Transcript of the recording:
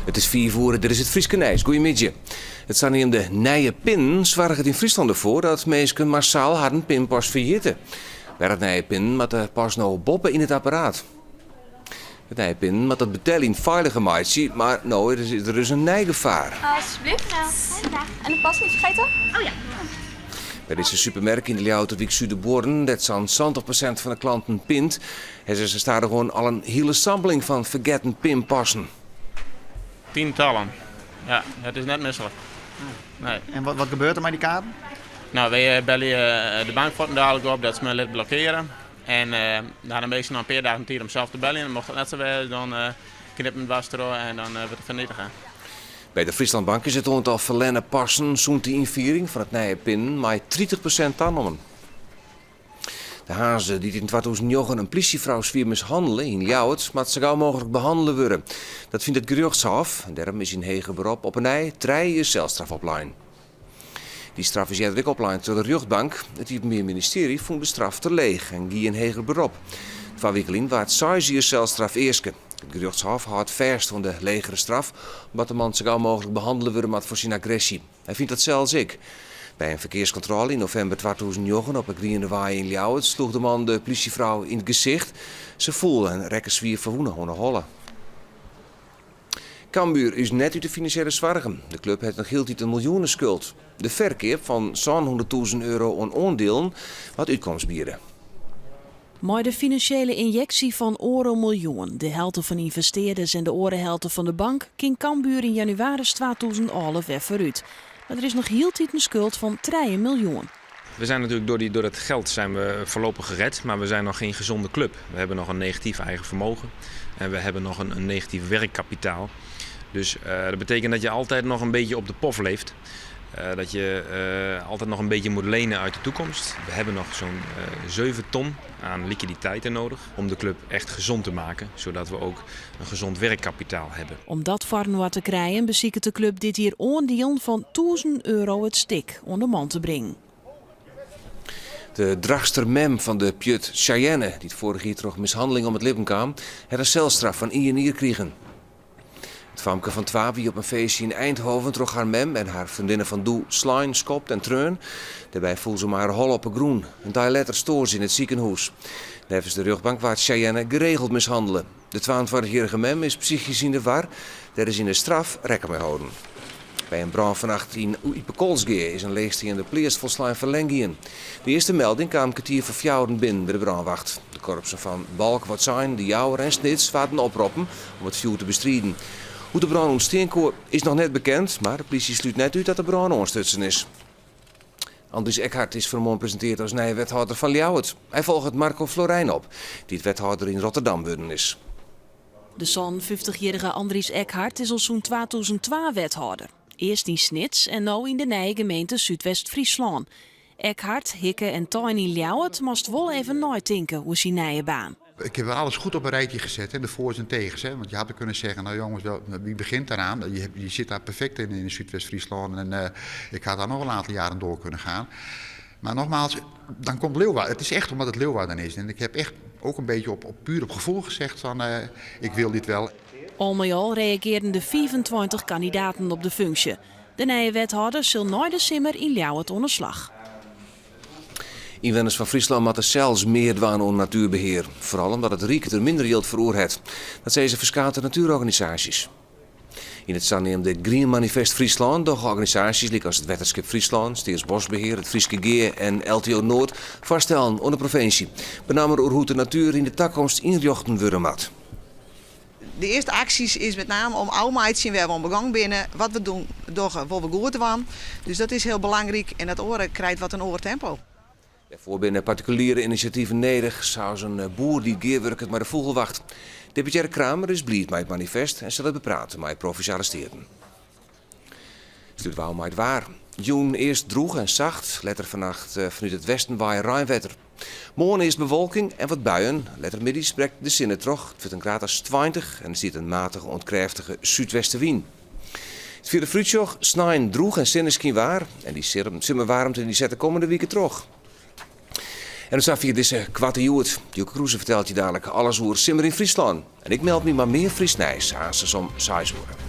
It is fiif oere, dit is it Fryske nijs. Goeiemiddei. It saneamde nije pinnen soarget yn Fryslân derfoar dat minsken massaal harren pinpas ferjitte. By it nije pinnen moat de pas no boppe yn it apparaat. It nije pinnen moat it beteljen feiliger meitsje, mar no is der dus in nij gefaar. Alsjeblieft. En de pas niet vergeten? Oh ja. By dizze supermerk yn de Ljouwerter wyk Suderbuorren, dêr't sa'n 70% fan de klanten pint, hawwe se stadichoan al in hiele samling fan fergetten pinpassen. Tientallen. Ja, it is net mislik. Nee. En wat, wat gebeurt der mei dy kaarten? No, wy belje de bank fuortendalik op dat se my litte blokkeare. En dan ha de minsken noch in pear dagen tiid om sels te beljen. Mocht dat net sa wêze, dan knippe we dwers troch en dan wurdt it fernietige. By de Friesland Bank is it oantal ferlerne passen sûnt de ynfiering fan it nije pinnen mei 30% tanommen. De haze dy't yn 2009 in plysjefrou swier mishannele yn Ljouwert moat sa gau mooglik behannele wurde. Dat fynt it gerjochtshôf en dêrom is yn heger berop op 'e nij trije jier selstraf oplein. Dy straf is earder ek oplein troch de rjochtbank. It Iepenbier Ministearje fûn de straf te leech en gie yn heger berop. Twa wiken lyn waard seis jier selstraf easke. It gerjochtshôf hâldt fêst oan de legere straf, omdat de man sa gau mooglik behannele wurde moat foar syn agresje. Hy fynt dat sels ek. By in ferkearskontrôle yn novimber 2009 op 'e Grienewei yn Ljouwert sloech de man de plysjefrou yn it gesicht. Se foel en rekke swier ferwûne oan 'e holle. Cambuur is net út de finansjele soargen. De klup hat noch hieltyd in miljoeneskuld. De ferkeap fan 700.000 euro oan oandielen moat útkomst biede. Mei de finansjele ynjeksje fan oardel miljoen, de helte fan ynvestearders en de oare helte fan de bank, kin Cambuur yn jannewaris 2011 wer foarút. Mar der is noch hieltyd in skuld fan trije miljoen. We zijn natuurlijk door, die, door dat geld zijn we voorlopig gered, maar we zijn nog geen gezonde club. We hebben nog een negatief eigen vermogen en we hebben nog een, een negatief werkkapitaal. Dus uh, dat betekent dat je altijd nog een beetje op de pof leeft. Uh, dat je uh, altijd nog een beetje moet lenen uit de toekomst. We hebben nog zo'n 7 ton aan liquiditeiten nodig om de club echt gezond te maken, zodat we ook een gezond werkkapitaal hebben. Om dat foarinoar te krijen besiket de klup dit jier oandielen fan 1000 euro it stik oan de man te bringen. De Drachtster mem fan de pjut Cheyenne, dy't foarich jier troch mishanneling om it libben kaam, hat in selstraf fan ien jier krigen. It famke fan twa wie op in feestje yn Eindhoven troch har mem en har freondinne fan doe slein, skopt en treaun. Dêrby foel se mei har holle op 'e grûn. In dei letter stoar se yn it sikehûs. Neffens de rjochtbank waard Cheyenne geregeld mishannele. De 22-jierrige mem is psychysk yn de war. Dêr is yn de straf rekken mei holden. By in brân fannacht yn Ypekolsgea is in leechsteande pleats folslein ferlern gien. De earste melding kaam kertier foar fjouweren binnen by de brânwacht. De korpsen fan Balk, Wâldsein, De Jouwer en Snits waarden oproppen om it fjoer te bestriden. Hoe't de brân ûntstean koe is noch net bekend, mar de plysje slút net út dat de brân oanstutsen is. Andries Ekhart is fan 'e moarn presintearre as nije wethâlder fan Ljouwert. Hy folget Marco Florijn op, dy't wethâlder yn Rotterdam wurden is. De 57-jierrige Andries Ekhart is al sûnt 2002 wethâlder. Earst yn Snits en no yn de nije gemeente Súdwest-Fryslân. Ekhart, hikke en tein yn Ljouwert, moast wol even neitinke oer syn nije baan. Ik heb alles goed op een rijtje gezet, hè, de voor's en tegens. Hè, want je had kunnen zeggen, nou jongens, wie begint daaraan? Je, je zit daar perfect in, in Zuidwest-Friesland. En ik had daar nog een aantal jaren door kunnen gaan. Maar nogmaals, dan komt Leeuwarden. Het is echt omdat het Leeuwarden is. En ik heb echt ook een beetje op, op puur op gevoel gezegd van, ik wil dit wel. Al mei al reagearren de 25 kandidaten op de funksje. De nije wethâlder sil nei de simmer yn Ljouwert oan 'e slach. Ynwenners fan Fryslân moatte sels mear dwaan oan natuerbehear. Foaral omdat it Ryk der minder jild foar oer hat. Dat sizze ferskate natuerorganisaasjes. Yn it saneamde Grien Manifest Fryslân dogge organisaasjes lykas it Wetterskip Fryslân, Steatsboskbehear, it Fryske Gea en LTO Noord foarstellen oan de provinsje. Benammen oer hoe't de natuer yn de takomst ynrjochten wurde moat. De earste aksjes is met name om ôfmeitsjen wêr't we oan begong binne, wat we doen, dogge, wolle we goed dwaan. Dus dat is hiel belangryk en dat oare krijt wat in oar tempo. Dêrfoar binne partikuliere inisjativen nedich, sa as in boer dy't gearwurket mei de fûgelwacht. Deputearre Kramer is bliid mei it manifest en sil it beprate mei Provinsjale Steaten. Slút we ôf mei it waar. Jûn earst drûch en sacht, letter fannacht fanút it westen wei reinwetter. Moarn earst bewolking en wat buien, letter middeis brekt de sinne troch. It wurdt in graad as 20 en der stiet in matige oant krêftige súdwestewyn. It fierdere foarútsjoch, snein drûch en sinneskynwaar en dy simmerwaarmte dy set de kommende wike troch. En tot safier dizze koarte Hjoed. Dieuwke Kroese fertelt je dadlik alles oer Simmer yn Fryslân. En ik meld my mei mear Frysk nijs aansens om seis oere.